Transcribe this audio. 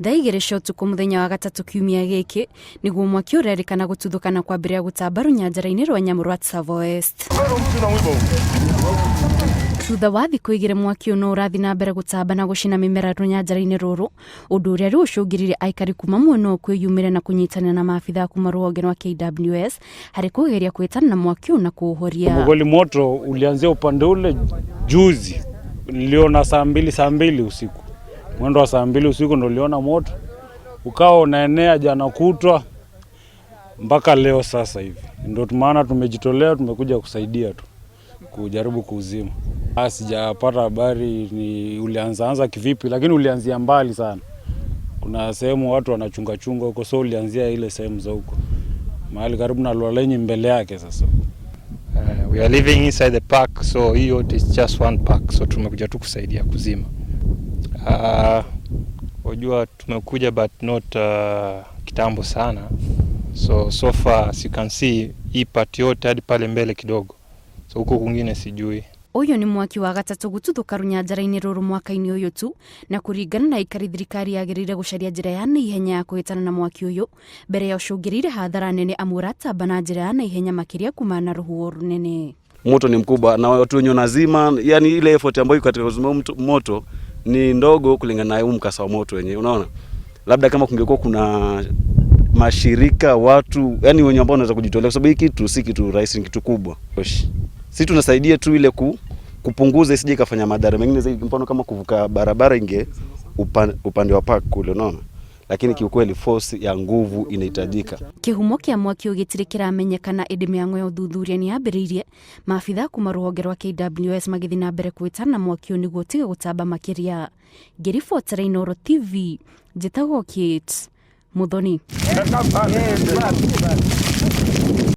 Thaa 2 cia ũtukũ mũthenya wa gatatũ kiumia gĩkĩ nĩguo mwaki ũrerĩkana gũtuthũka na kwambĩrĩria gũtamba rũnyanjara-inĩ rwa nyamũ rwa Tsavo West. Thutha wa thikũ 2 mwaki ũyũ no ũrathiĩ na mbere gũtamba na gũcina mĩmera rũnyanjara-inĩ rũrũ, ũndũ ũrĩa rĩu ũcũngĩrĩirie aikari kuma mwena ũyũ kwĩyumĩria na kũnyitanĩra na maabithaa kuma rũhonge rwa KWS harĩ kũgeria kwĩtana na mwaki ũyũ na kũũhoria. Kweli moto ulianzia upande ule juzi, niliona saa 2 usiku, mwendo wa saa 2 usiku ndo niliona moto ukawa unaenea jana kutwa mpaka leo sasa hivi, ndio maana tumejitolea, tumekuja kusaidia tu kujaribu kuuzima. Sijapata habari ni ulianzaanza kivipi, lakini ulianzia mbali sana. Kuna sehemu watu wanachunga chunga huko, so ulianzia ile sehemu za huko mahali karibu na Lwalenyi mbele yake sasa. We are living inside the park, so hii yote is just one park, so tumekuja tu kusaidia kuzima. Wajua tumekuja but not kitambo sana, so far as you can see hii part yote hadi pale mbele kidogo, so huko kwingine sijui. Ũyũ nĩ mwaki wa gatatũ gũtuthũka rũnyanjara-inĩ rũrũ mwaka-inĩ ũyũ tu, na kũringana na aikari thirikari yagĩrĩire gũcaria njĩra ya naihenya ya kũhĩtana na mwaki ũyũ mbere ya ũcũngĩrĩire hathara nene amu ũratamba na njĩra ya naihenya makĩria kumana na rũhuho rũnene. Moto ni mkubwa na watu wenye wanazima, yani ile effort ambayo iko katika kuzima moto ni ndogo kulingana na huu mkasa wa moto wenyewe, unaona. Labda kama kungekuwa kuna mashirika watu, yani wenye ambao wanaweza kujitolea, kwa sababu hii kitu si kitu rahisi, ni kitu kubwa. Sisi tunasaidia tu ile kupunguza isije ikafanya madhara mengine zaidi, mfano kama kuvuka barabara inge upande wa park kule, unaona. Lakini kiukweli force ya nguvu inahitajika. Kĩhumo kĩa mwaki ũyũ gĩtirĩ kĩramenyekana ĩndĩ mĩhang'o ya ũthuthuria nĩ yambĩrĩirie, maabithaa kuma rũhonge rwa KWS magĩthiĩ na mbere kwĩtana na mwaki ũyũ nĩguo ũtige gũtamba makĩria. Ngĩribotera Inooro TV, njĩtagwo Kate Muthoni.